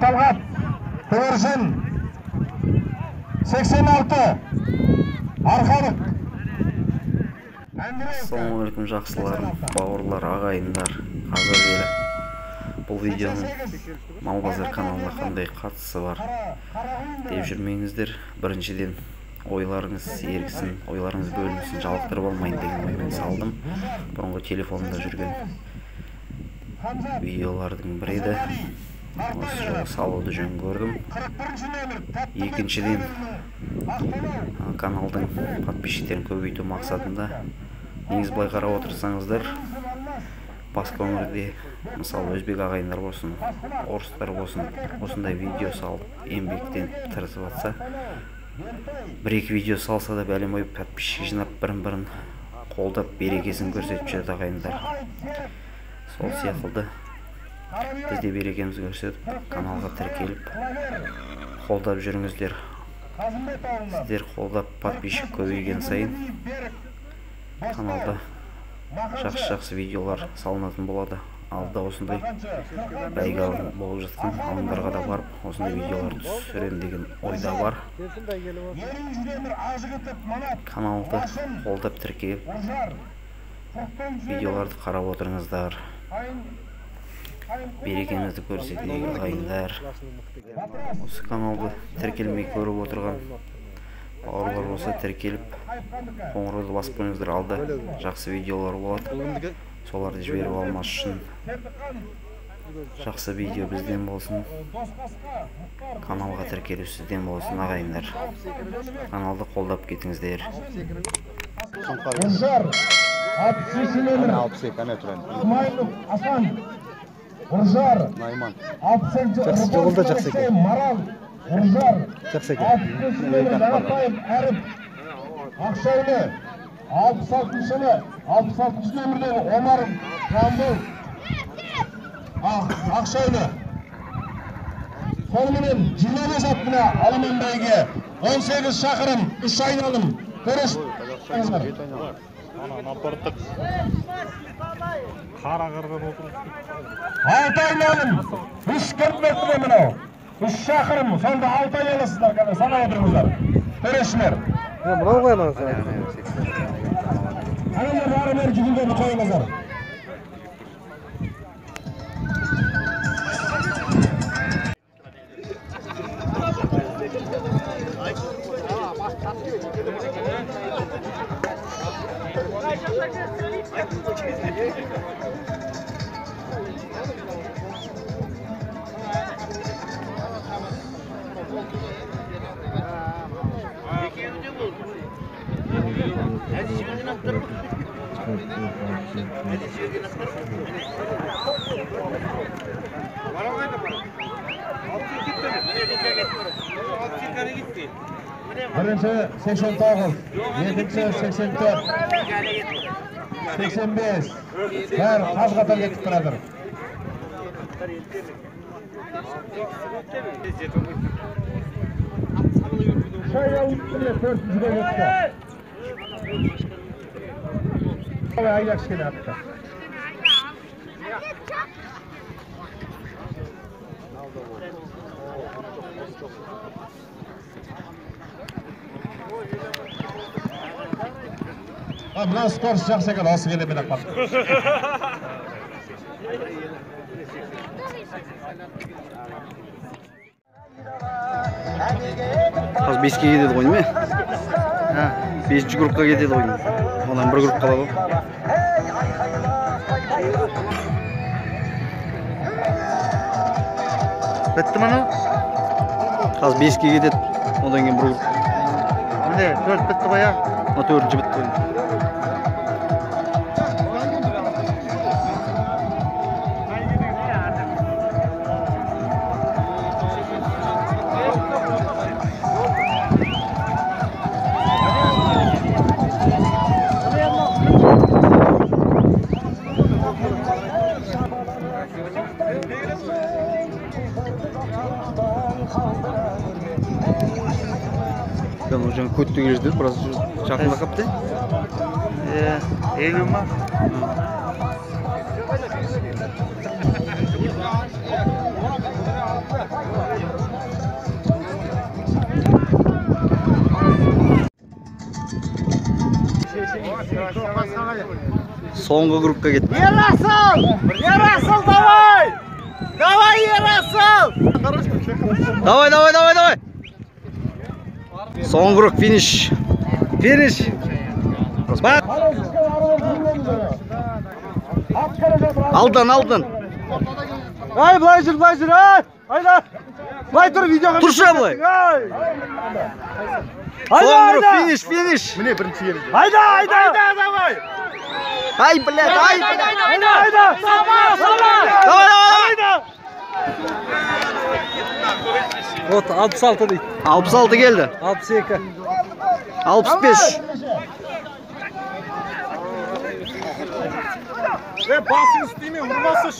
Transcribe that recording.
Талғат, Көгершін, 86, Арқалық. Ассалаумағалейкум жақсыларым, бауырлар, ағайындар, қазақ елі. Бұл видеоның Мал базар каналына қандай қатысы бар деп жүрмеңіздер. Біріншіден, ойларыңыз еріксін, ойларыңыз бөлінсін, жалықтырып алмайын деген оймен салдым. Бұрынғы телефонымда жүрген видеолардың бірі еді. Осы жолы салуды жөн көрдім. Екіншіден, каналдың подписчиктерін көбейту мақсатында. Негізі былай қарап отырсаңыздар, басқа өңірде, мысалы өзбек ағайындар болсын, орыстар болсын, осындай видео салып, еңбектеніп тырысып жатса, бір-екі видео салса да бәлем ой подписчик жинап, бірін-бірін қолдап, берекесін көрсетіп жүреді ағайындар. Сол секілді біз де берекемізді көрсетіп, каналға тіркеліп, қолдап жүріңіздер. Сіздер қолдап подписчик көбейген сайын каналда жақсы-жақсы видеолар салынатын болады. Алда осындай бәйге болып жатқан алаңдарға да барып, осындай видеолар түсірем деген ойда бар. Каналды қолдап тіркеліп, видеоларды қарап отырыңыздар. Берекемізді көрсетейік ағайындар. Осы каналды тіркелмей көріп отырған бауырлар болса, тіркеліп, қоңырауды басып қойыңыздар. Алда жақсы видеолар болады. Соларды жіберіп алмас үшін жақсы видео бізден болсын. Каналға тіркелу сізден болсын ағайындар. Каналды қолдап кетіңіздер. Үржар, 62 нөмір. Смайлов Асан. Үржар, 62 Жақсы, жолы да жақсы екен. Марал, Үржар, Жақсы екен. 63 нөмір Жанатаев Әріп, Ақшаулы, 66 нөмірдегі Омар Жамбыл, Ақшаулы. Сонымен 25 ат мына аламан бәйге, 18 шақырым, 3 айналым. Төреш. Ана апарттық. Қара қырған отырып. 6 айналым, 3 километр мынау. 3 шақырым, сонда 6 айналасыздар, кәне санап отырыңыздар. Төрешілер. Мынау ғой ана. Аналар ары бері жүгіндерді қойыңыздар. Бірінші 89, екінші 84, 85, бәрі қаз қатар кетіп баратыр. Төртіншіге кетті. Айда кішкене атты. Мына скорость жақсы екен, осы келе мен ақ. Қазір 5-ке кетеді ғой, неме? 5-ші группқа кетеді ғой. Одан бір групп қалады ғой. Бітті ме анау? Қазір 5-ке кетеді, одан кейін бір групп. Міне, 4 бітті ғой, а? Мына 4-ші бітті ғой. Жаңа көтті келе жатыр, біраз жақындап қапты. 50 ма? Соңғы группқа кетті. Ерасыл! Ерасыл, давай! Давай, Ерасыл! Давай, давай, давай, давай! Соңғы круг, финиш. Финиш. Алдан, алдан. Ай, былай жүр, былай жүр, ай! Айда! Былай тұр, видеоға. Тұршы былай. Соңғы круг, финиш, финиш. Міне бірінші келді. Айда, айда! Айда, давай! Ай, блядь, ай, блядь. Айда, айда! Давай, давай, давай. Вот, 66 дейді. 66 келді. 62. 65. Басың істеме, ұрмасыш.